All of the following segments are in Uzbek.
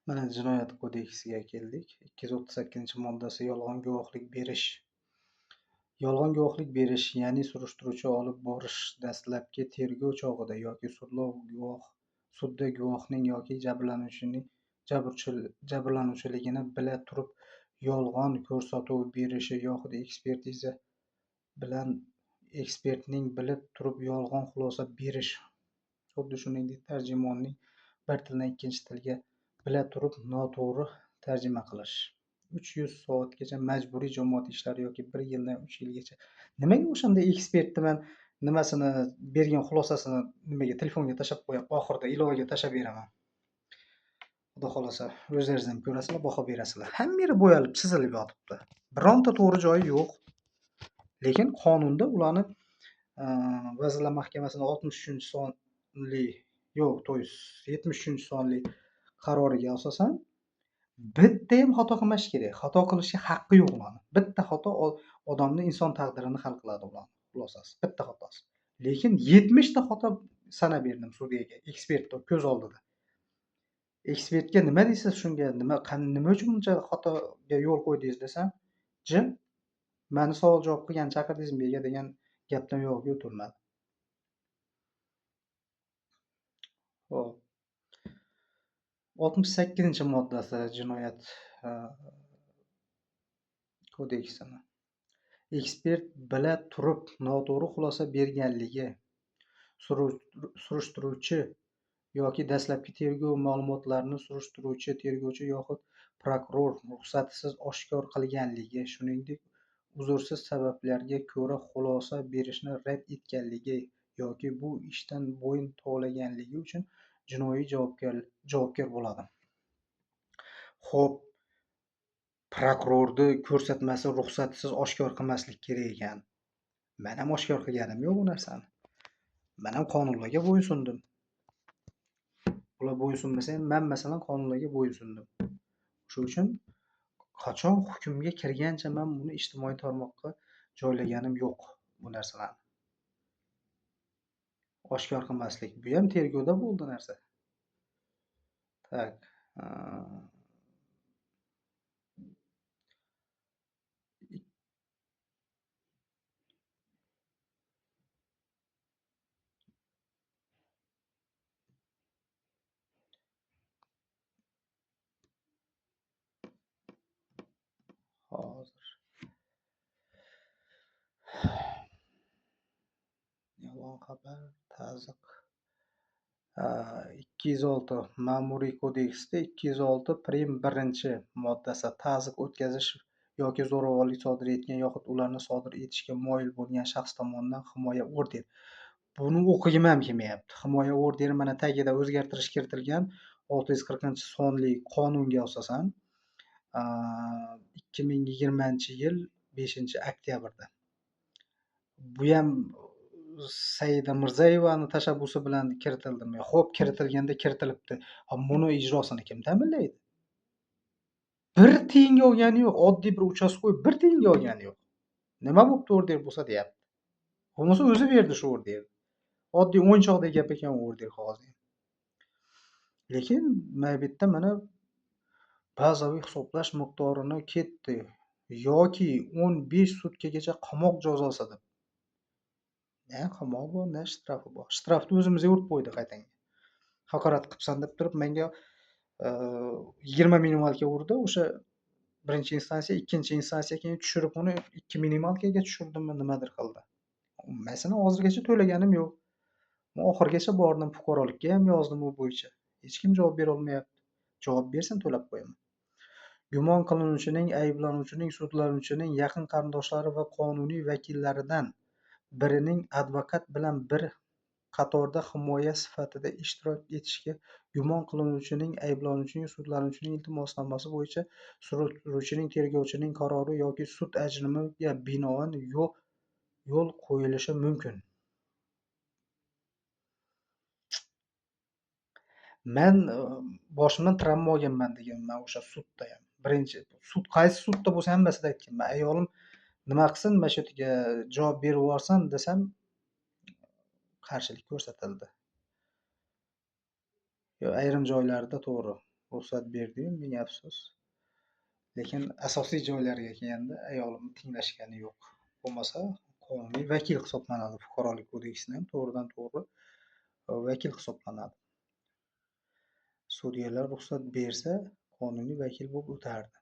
Mana jinoyat kodeksiga keldik. 238-moddasi yolg'on guvohlik berish. Yolg'on guvohlik berish, ya'ni surishtiruvchi olib borish dastlabki tergov chog'ida yoki sudda guvohning yoki jabrlanuvchiligini bila turib yolg'on ko'rsatuv berishi yoxud ekspertiza bilan ekspertning bilib turib yolg'on xulosa berish. Xuddi shuningdek, tarjimonning bir tildan ikkinchi tilga bila turib noto'g'ri tarjima qilish. 300 soatgacha majburiy jamoat ishlari yoki 1 yildan 3 yilgacha. Nimaga o'shanda ekspertni man nimasini bergan xulosasini nimaga telefonga tashlab qo'yib, oxirida ilovaga tashlab beraman. Xudo xolasa, o'zlaringiz ham ko'rasizlar, baho berasizlar. Hamma yeri bo'yalib, chizilib yotibdi. Bironta to'g'ri joyi yo'q. Lekin qonunda ularni Vazirlar Mahkamasining 63-sonli, yo'q, to есть 73-sonli qaroriga asosan bitta ham xato qilmash kerak. Xato qilishga haqqi yo'q ularni. Bitta xato odamni inson taqdirini hal qiladi ularni xulosasi. Bitta xatosi. Lekin 70 ta xato sanab berdim sudyaga, ekspert ko'z oldida. Ekspertga nima deysiz shunga? Nima uchun buncha xatoga yo'l qo'ydingiz desam, jim, meni savol javob qilgan chaqirdingiz menga degan gapdan uyog'iga o'tirmadi. Xo'p. 68-moddasi jinoyat kodeksini. Ekspert bila turib noto'g'ri xulosa berganligi, surishtiruvchi yoki dastlabki tergov ma'lumotlarini surishtiruvchi, tergovchi yoxud prokuror ruxsatisiz oshkor qilganligi, shuningdek, uzrsiz sabablarga ko'ra xulosa berishni rad etganligi yoki bu ishdan bo'yin tovlaganligi uchun jinoiy javobgar bo'ladi. Xo'p, prokurorni ko'rsatmasi ruxsatsiz oshkor qilmaslik kerak ekan. Men ham oshkor qilganim yo'q bu narsani. Men ham qonunlarga bo'ysundim. Ular bo'ysunmasa ham men masalan qonunlarga bo'ysundim. Shu uchun qachon hukmga kirgancha men buni ijtimoiy tarmoqqa joylaganim yo'q bu narsalarni. Oshkor qilmaslik. Bu ham tergovda bo'ldi narsa. Tak. Hozir. Yolg'on xabar, ta'ziq. 206 Ma'muriy kodeksda 206 prim 1-moddasi ta'ziq o'tkazish yoki zo'ravonlik sodir etgan yoxud ularni sodir etishga moyil bo'lgan shaxs tomonidan himoya orderi. Buni o'qigim ham kelmayapti. Himoya orderi mana tagida o'zgartirish kiritilgan 640-sonli qonunga asosan 2020-yil 5-oktyabrda. Bu ham Saida Mirzayevani tashabbusi bilan kiritildimi? Xo'p, kiritilganda kiritilibdi. Buni ijrosini kim ta'minlaydi? Bir tiyinga olgani yo'q. Oddiy bir uchastkoy bir tiyinga olgani yo'q. Nima bo'pti order bo'lsa deyapti. Bo'lmasa o'zi berdi shu orderni. Oddiy o'yinchoqdek gap ekan u order qog'ozi. Lekin mana bu yerda mana bazaviy hisoblash miqdorini ketdi yoki 15 sutkagacha qamoq jazosi deb. Na qamoq bor, na shtrafi bor. Shtrafni o'zimizga urib qo'ydi qaytanga. Haqorat qilibsan deb turib menga 20 minimalga urdi. O'sha birinchi instansiya, ikkinchi instansiya keyin tushirib uni 2 minimalkaga tushirdimmi, nimadir qildi. Masalan, hozirgacha to'laganim yo'q. Men oxirigacha bordim, fuqarolikka ham yozdim u bo'yicha. Hech kim javob bera olmayapti. Javob bersin, to'lab qo'yaman. Gumon qilinuvchining, ayblanuvchining, sudlanuvchining yaqin qarindoshlari va qonuniy vakillaridan birining advokat bilan bir qatorda himoya sifatida ishtirok etishga gumon qilinuvchining, ayblanuvchining, sudlanuvchining iltimosnomasi bo'yicha surishtiruvchining, tergovchining qarori yoki sud ajrimiga binoan yo'l qo'yilishi mumkin. Men boshimdan travma olganman deganman o'sha sudda ham. Birinchi sud qaysi sudda bo'lsa hammasida aytganman. Ayolim nima qilsin, mana shu yerga javob berib yuborsin desam qarshilik ko'rsatildi. Yo, ayrim joylarda to'g'ri. Ruxsat berdi-yu, ming afsus. Lekin asosiy joylarga kelganda ayolimni tinglashgani yo'q. Bo'lmasa qonuniy vakil hisoblanadi. Fuqarolik kodeksini ham to'g'ridan-to'g'ri vakil hisoblanadi. Sudyalar ruxsat bersa, qonuniy vakil bo'lib o'tardi.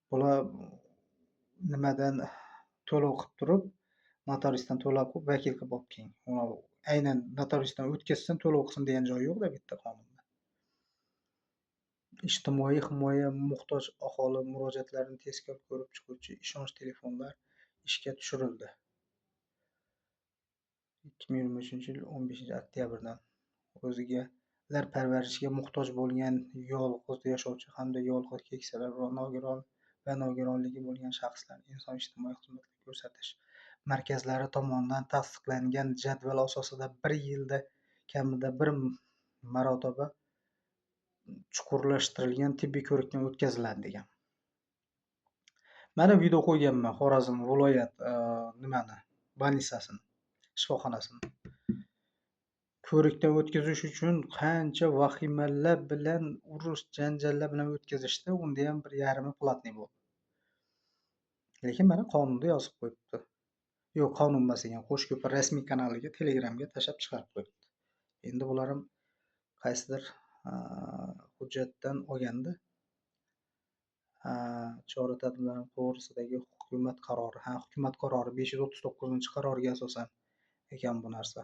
Bular nimadan to'lov qilib turib, notariusdan to'lov qilib vakil qilib olib keling. Uni aynan notariusdan o'tkazsin, to'lov qilsin degan joyi yo'q-da bitta qonunda. Ijtimoiy himoya muhtoj aholi murojaatlarini tezkor ko'rib chiquvchi ishonch telefonlar ishga tushirildi. 2023-yil 15-oktyabrdan o'zgalar parvarishiga muhtoj bo'lgan yolg'iz yashovchi hamda yolg'iz keksalar va nogironligi bo'lgan shaxslar inson ijtimoiy xizmatlar ko'rsatish markazlari tomonidan tasdiqlangan jadval asosida bir yilda kamida bir marotaba chuqurlashtirilgan tibbiy ko'rikdan o'tkaziladi degan. Mana video qo'yganman Xorazm viloyat nimani, больницасini, shifoxonasini. Ko'rikdan o'tkazish uchun qancha vahimalar bilan, urush, janjallar bilan o'tkazishdi, unda ham 1,5 platniy bo'ldi. Lekin mana qonunda yozib qo'yibdi. Yo'q, qonun emas ekan, Qo'shko'pir rasmiy kanaliga, Telegramga tashlab chiqarib qo'yibdi. Endi bular ham qaysidir hujjatdan olganda chora tadbirlari to'g'risidagi hukumat qarori, ha, hukumat qarori 539-qarorga asosan ekan bu narsa.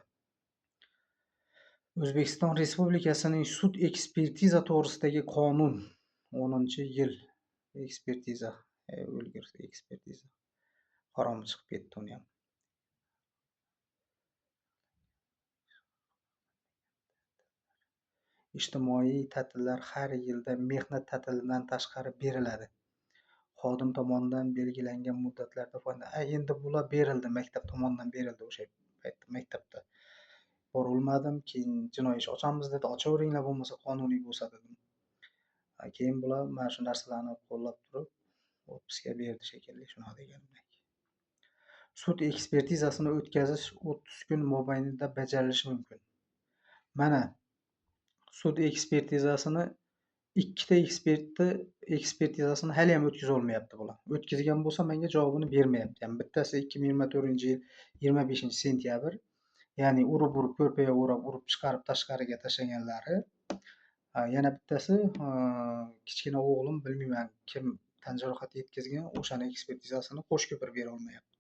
O'zbekiston Respublikasining sud ekspertiza to'g'risidagi qonun 10-yil ekspertiza, o'lgir ekspertiza. Harom chiqib ketdi uni ham. Ijtimoiy ta'tillar har yilda mehnat ta'tilidan tashqari beriladi. Xodim tomonidan belgilangan muddatlarda foyda. Endi bular berildi, maktab tomonidan berildi o'sha paytda maktabda. Borilmadim, keyin jinoiy ish ochamiz dedi, ochaveringlar bo'lmasa qonuniy bo'lsa dedim. Keyin bular mana shu narsalarni qo'llab turib отпускga berdi shekilli, shunaqa deganimdek. Sud ekspertizasini o'tkazish 30 kun mobaynida bajarilishi mumkin. Mana sud ekspertizasini ikkita ekspertizasini hali ham o'tkaza olmayapti bular. O'tkazgan bo'lsa menga javobini bermayapti. Ya'ni bittasi 2024-yil 25-sentyabr, ya'ni urib-urib ko'rpaga o'rab urib chiqarib tashqariga tashlaganlari. Yana bittasi kichkina o'g'lim, bilmayman kim tan jarohati yetkazgan, o'shani ekspertizasini Qo'shko'pir bera olmayapti.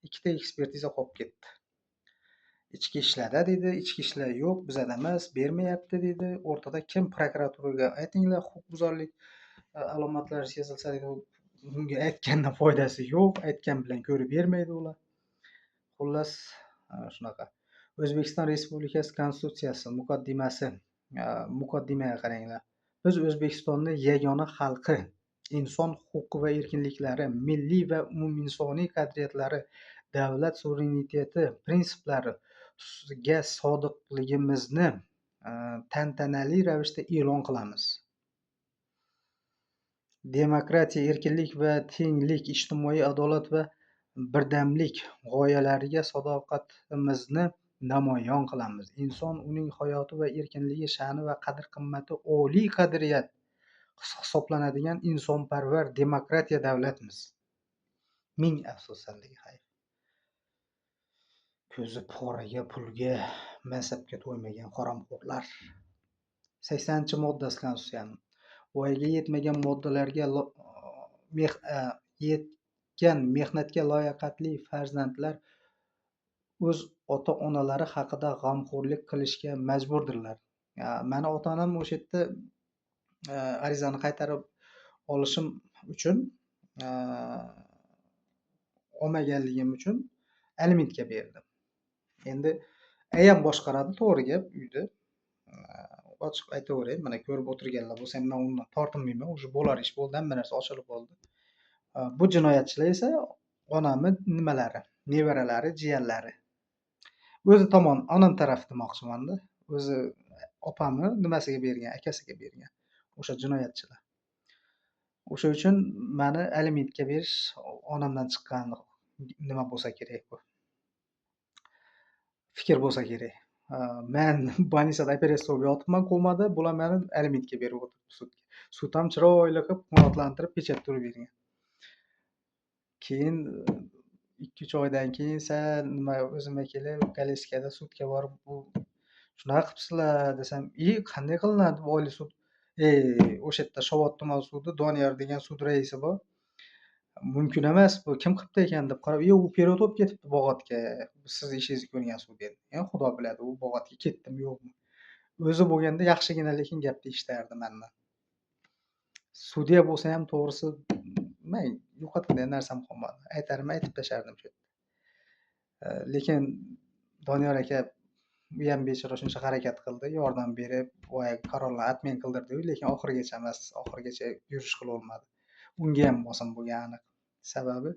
Ikkita ekspertiza qolib ketdi. Ichki ishlarda dedi, ichki ishlar yo'q, bizada emas, bermayapti dedi. O'rtada kim prokuraturaga aytinglar, huquqbuzarlik alomatlari sezilsa dedi, bunga aytgandan foydasi yo'q, aytgan bilan ko'rib bermaydi ular. Xullas, shunaqa. O'zbekiston Respublikasi Konstitutsiyasi muqaddimasi, muqaddimaga qaranglar. Biz O'zbekistonni yagona xalqi, inson huquqi va erkinliklari, milliy va umuminsoniy qadriyatlari, davlat suvereniteti prinsiplariga sodiqligimizni tantanali ravishda e'lon qilamiz. Demokratiya, erkinlik va tenglik, ijtimoiy adolat va birdamlik g'oyalariga sadoqatimizni namoyon qilamiz. Inson, uning hayoti va erkinligi, sha'ni va qadr-qimmati oliy qadriyat hisoblanadigan insonparvar demokratiya davlatmiz. Ming afsus sandagi hayf. Ko'zi poraga, pulga, mansabga to'ymagan haromxo'rlar. 80-moddasi konstitutsiyaning. Voyaga yetmagan moddalarga yetgan mehnatga layoqatli farzandlar o'z ota-onalari haqida g'amxo'rlik qilishga majburdirlar. Mani ota-onam o'sha yerda arizani qaytarib olishim uchun, olmaganligim uchun alimentga berdim. Endi ayam boshqaradi, to'g'ri gap, uyda. Ochiq aytaveray, mana ko'rib o'tirganlar bo'lsa ham men undan tortinmayman, уже bo'lar ish bo'ldi, hamma narsa ochilib bo'ldi. Bu jinoyatchilar esa onamni nimalari, nevaralari, jiyanlari. O'zi tomon, onam taraf demoqchimanda, o'zi opamni nimasiga bergan, akasiga bergan o'sha jinoyatchilar. O'sha uchun meni alimentga berish onamdan chiqqan nima bo'lsa kerak bu. Fikr bo'lsa kerak. Man больницада operatsiya bo'lib yotibman komada, bular meni alimentga berib o'tiribdi sudga. Sud ham chiroyli qilib quvvatlantirib pechat turib bergan. Keyin 2-3 oydan keyin sal nima o'zimga kelib, koleskada sudga borib, bu shunaqa qilibsizlar desam, qanday qilinadi bu oliy sud? O'sha yerda Shovot tuman sudi Doniyor degan sud raisi bor. Mumkin emas, bu kim qilibdi ekan deb qarab, u perot bo'lib ketibdi Bog'otga. Siz ishingizni ko'rgan sud edi. Xudo biladi, u Bog'otga ketdimi yo'qmi. O'zi bo'lganda yaxshigina lekin gapni eshitardi mendan. Sudya bo'lsa ham to'g'risi, men yo'qotadigan narsam qolmadi. Aytarimni aytib tashardim shu yerda. Lekin Doniyor aka u ham bechora shuncha harakat qildi, yordam berib, boyagi qarorlarni atmen qildirdi-yu, lekin oxirigacha emas, oxirigacha yurish qila olmadi. Unga ham bosim bo'lgan aniq. Sababi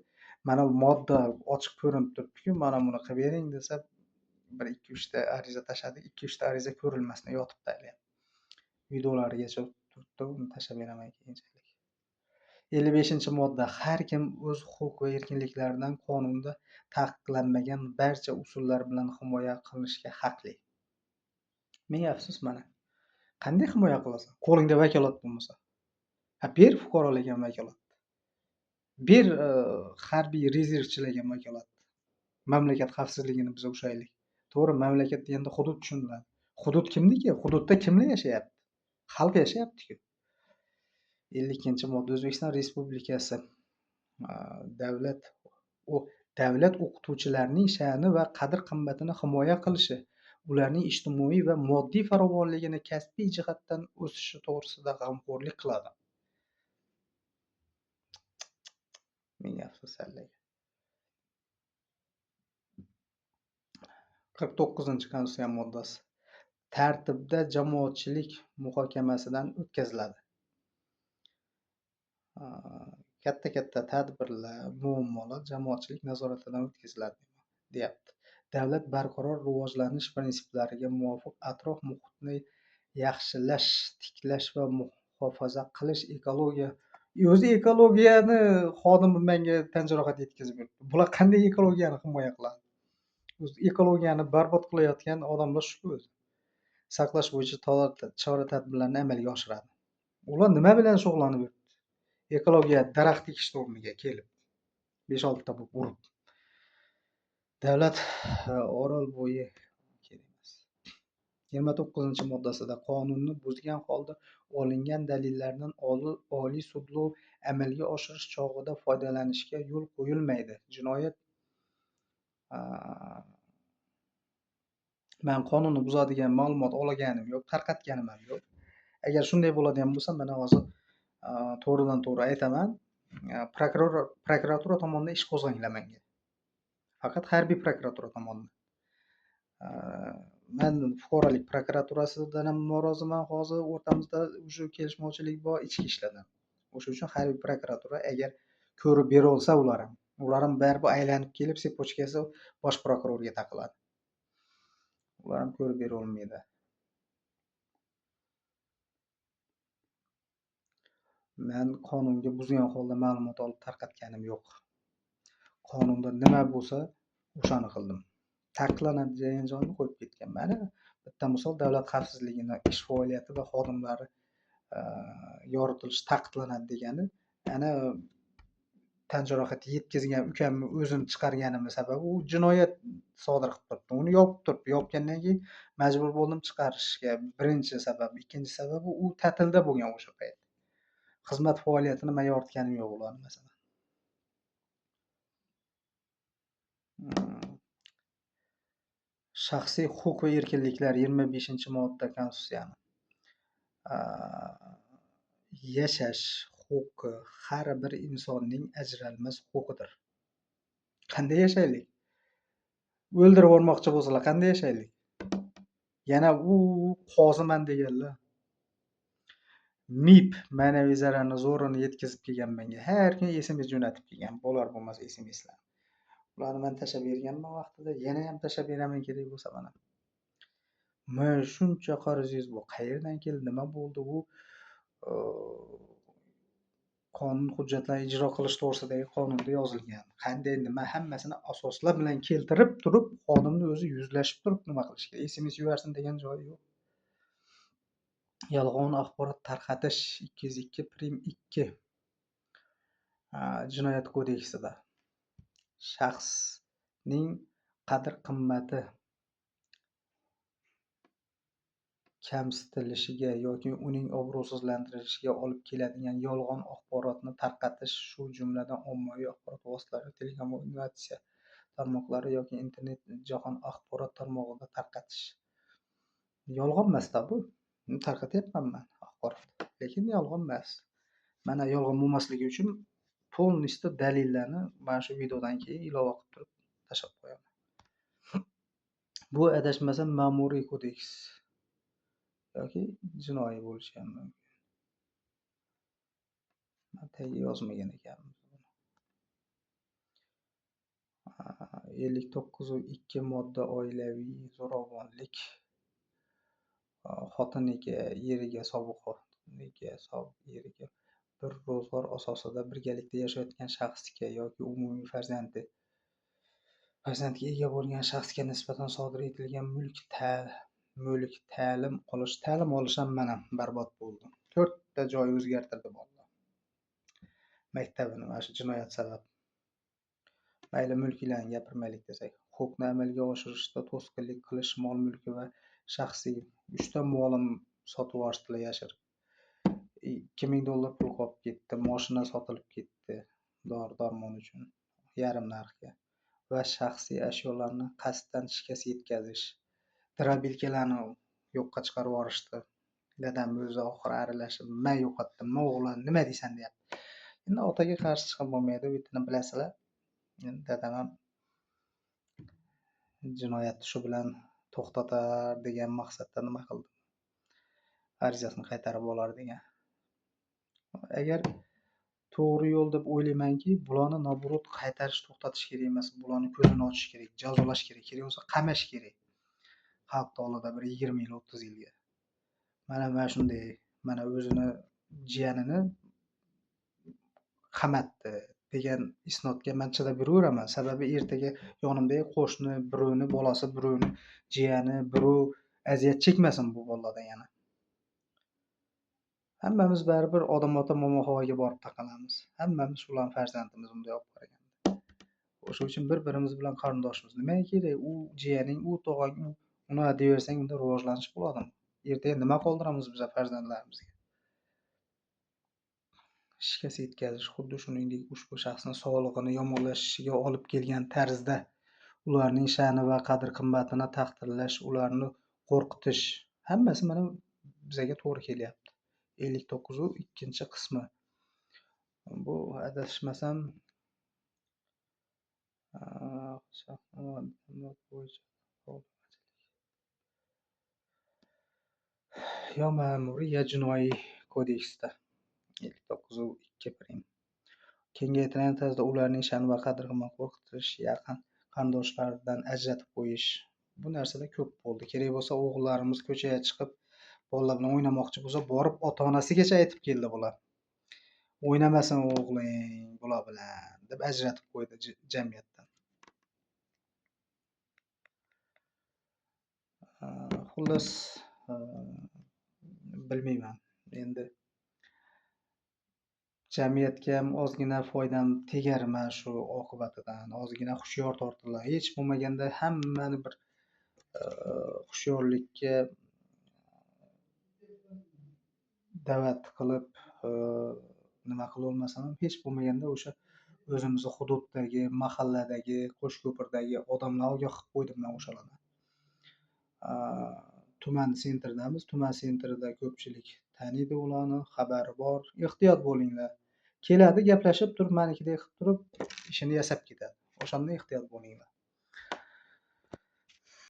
mana bu modda ochiq ko'rinib turibdi-ku, mana buni qilib bering desa, bir 2-3 ta ariza tashladik, 2-3 ta ariza ko'rilmasdan yotibdi hali ham. Videolarigacha turibdi, uni tashlab beraman keyinchalik. 55-modda. Har kim o'z huquq va erkinliklaridan qonunda taqiqlanmagan barcha usullar bilan himoya qilinishga haqli. Ming afsus mana. Qanday himoya qilasan? Qo'lingda vakolat bo'lmasa. Ha, ber fuqarolarga vakolat. Ber harbiy rezervchilarga vakolat. Mamlakat xavfsizligini biz ushlaylik. To'g'ri, mamlakat deganda hudud tushuniladi. Hudud kimniki? Hududda kimlar yashayapti? Xalq yashayapti-ku. 52-modda. O'zbekiston Respublikasi davlat o'qituvchilarining sha'ni va qadr-qimmatini himoya qilishi, ularning ijtimoiy va moddiy farovonligini kasbiy jihatdan o'sishi to'g'risida g'amxo'rlik qiladi. Ming afsus sallaga. 49-Konstitutsiya moddasi. Tartibda jamoatchilik muhokamasidan o'tkaziladi. Katta-katta tadbirlar, muammolar jamoatchilik nazoratidan o'tkaziladi deyapti. Davlat barqaror rivojlanish prinsiplariga muvofiq atrof muhitni yaxshilash, tiklash va muhofaza qilish, ekologiya. O'zi ekologiyani xodimi menga tan jarohati yetkazib berdi. Bular qanday ekologiyani himoya qiladi? O'zi ekologiyani barbod qilayotgan odamlar shu o'zi. Saqlash bo'yicha chora tadbirlarni amalga oshiradi. Ular nima bilan shug'ullanib yuribdi? Ekologiya daraxt ekish o'rniga kelib 5-6 ta bo'lib urib. Davlat Orolbo'yi kerak emas. 29-moddasida qonunni buzgan holda olingan dalillardan oliy sudlov amalga oshirish chog'ida foydalanishga yo'l qo'yilmaydi. Jinoyat men qonunni buzadigan ma'lumot olganim yo'q, tarqatganim ham yo'q. Agar shunday bo'ladigan bo'lsa, mana hozir to'g'ridan to'g'ri aytaman, prokuratura tomonidan ish qo'zg'anglar menga. Faqat harbiy prokuratura tomonidan. Men fuqarolik prokuraturasidan ham noroziman, hozir o'rtamizda o'sha kelishmovchilik bor ichki ishlardan. O'sha uchun harbiy prokuratura agar ko'rib bera olsa ular ham baribir aylanib kelib sepochkasi bosh prokurorga taqiladi. Ular ham ko'rib bera olmaydi. Men qonunga buzgan holda ma'lumot olib tarqatganim yo'q. Qonunda nima bo'lsa o'shani qildim. Taqiqlanadi degan joyni qo'yib ketgan. Mana bitta misol, davlat xavfsizligini ish faoliyati va xodimlari yoritilishi taqiqlanadi degani, ana tan jarohati yetkazgan ukamni o'zim chiqarganimni sababi u jinoyat sodir qilib turibdi. Uni yopib turibdi. Yopgandan keyin majbur bo'ldim chiqarishga. Birinchi sabab, ikkinchi sababi u ta'tilda bo'lgan o'sha payt. Xizmat faoliyatini men yoritganim yo'q ularni masalan. Shaxsiy huquq va erkinliklar 25-modda Konstitutsiyani. Yashash huquqi har bir insonning ajralmas huquqidir. Qanday yashaylik? O'ldirib yubormoqchi bo'lsalar qanday yashaylik? Yana u qoziman deganlar. MIB ma'naviy zararni zo'rini yetkazib kelgan menga. Har kun SMS jo'natib kelgan. Bo'lar bo'lmas SMSlar. Ularni men tashlab berganman vaqtida, yana ham tashlab beraman kerak bo'lsa mana. Men shuncha qarzingiz bu qayerdan keldi, nima bo'ldi bu? Qonun hujjatlarni ijro qilish to'g'risidagi qonunda yozilgan. Qanday, nima, hammasini asoslar bilan keltirib turib, xodimni o'zi yuzlashib turib nima qilish kerak? SMS yuborsin degan joyi yo'q. Yolg'on axborot tarqatish 202 prim 2 Jinoyat kodeksida shaxsning qadr-qimmati kamsitilishiga yoki uning obro'sizlantirilishiga olib keladigan yolg'on axborotni tarqatish, shu jumladan ommaviy axborot vositalari, telekommunikatsiya tarmoqlari yoki internet jahon axborot tarmog'ida tarqatish. Yolg'on emas-da bu. Tarqatyapman man axborot, lekin yolg'on emas. Mana yolg'on bo'lmasligi uchun polностью dalillarni mana shu videodan keyin ilova qilib turib tashlab qo'yaman. Bu adashmasam ma'muriy kodeks yoki jinoiy bo'lishi ham mumkin. Man tagiga yozmagan ekanmiz. 59.2 modda oilaviy zo'ravonlik, xotiniga, eriga, sobiq xotiniga, sobiq eriga bir ro'zg'or asosida birgalikda yashayotgan shaxsga yoki umumiy farzandga ega bo'lgan shaxsga nisbatan sodir etilgan mulk ta'lim olish ham mana barbod bo'ldi. 4 ta joy o'zgartirdi bolalar. Maktabini mana shu jinoyat sabab. Mayli mulklarni gapirmaylik desak, huquqni amalga oshirishda to'sqinlik qilish, mol-mulki va shaxsiy 3 ta molim sotib yuborishdilar yashirib. $2000 pul qolib ketdi, mashina sotilib ketdi dori-darmon uchun yarim narxga va shaxsiy ashyolarni qasddan shikast yetkazish, drabilkalarni yo'qqa chiqarib yuborishdi. Dadam o'zi oxiri aralashib, "Men yo'qotdim, men o'g'lim, nima deysan?" deyapti. Endi otaga qarshi chiqib bo'lmaydi, u yerni bilasizlar. Endi dadam ham jinoyatni shu bilan to'xtatar degan maqsadda nima qildi? Arizasini qaytarib olar degan. Agar to'g'ri yo'l deb o'ylaymanki, bularni naborot qaytarish, to'xtatish kerak emas, bularni ko'zini ochish kerak, jazolash kerak, kerak bo'lsa qamash kerak. Xalq oldida bir 20 yil, 30 yilga. Mana shunday, mana o'zini jiyanini qamatdi degan isnodga men chidab yuraveraman. Sababi ertaga yonimdagi qo'shni, birovni bolasi, birovni jiyani, birov aziyat chekmasin bu bolalardan yana. Hammamiz baribir Odam ota momo havoga borib taqalamiz. Hammamiz shularning farzandimiz bunday olib qaraganda. O'sha uchun bir-birimiz bilan qarindoshmiz. Nimaga kerak? U jiyaning, u tog'ang, u uni deyaversang unda rivojlanish bo'ladimi? Ertaga nima qoldiramiz biz farzandlarimizga? Shikast yetkazish xuddi shuningdek ushbu shaxsning sog'lig'ini yomonlashishiga olib kelgan tarzda ularning sha'ni va qadr-qimmatini tahqirlash, ularni qo'rqitish hammasi mana bizaga to'g'ri kelyapti. 59.2 qismi. Bu adashmasam yo ma'muriy yo jinoiy kodeksda 59.2 prim. Kengaytirilgan tarzda ularning sha'ni va qadr-qimmatini qo'rqitish, yaqin qarindoshlaridan ajratib qo'yish. Bu narsalar ko'p bo'ldi. Kerak bo'lsa o'g'illarimiz ko'chaga chiqib bolalar bilan o'ynamoqchi bo'lsa, borib ota-onasigacha aytib keldi bular. O'ynamasin o'g'ling bular bilan deb ajratib qo'ydi jamiyatdan. Xullas, bilmayman. Endi jamiyatga ham ozgina foydam tegar mana shu oqibatidan, ozgina hushyor tortilar. Hech bo'lmaganda hammani bir hushyorlikka da'vat qilib nima qila olmasam ham, hech bo'lmaganda o'sha o'zimizni hududdagi, mahalladagi, Qo'shko'pirdagi odamlarni ogoh qilib qo'ydim men o'shalarni. Tuman sentridamiz. Tuman sentrida ko'pchilik taniydi ularni, xabari bor. Ehtiyot bo'linglar. Keladi, gaplashib turib, manikidek qilib turib, ishini yasab ketadi. O'shanda ehtiyot bo'linglar.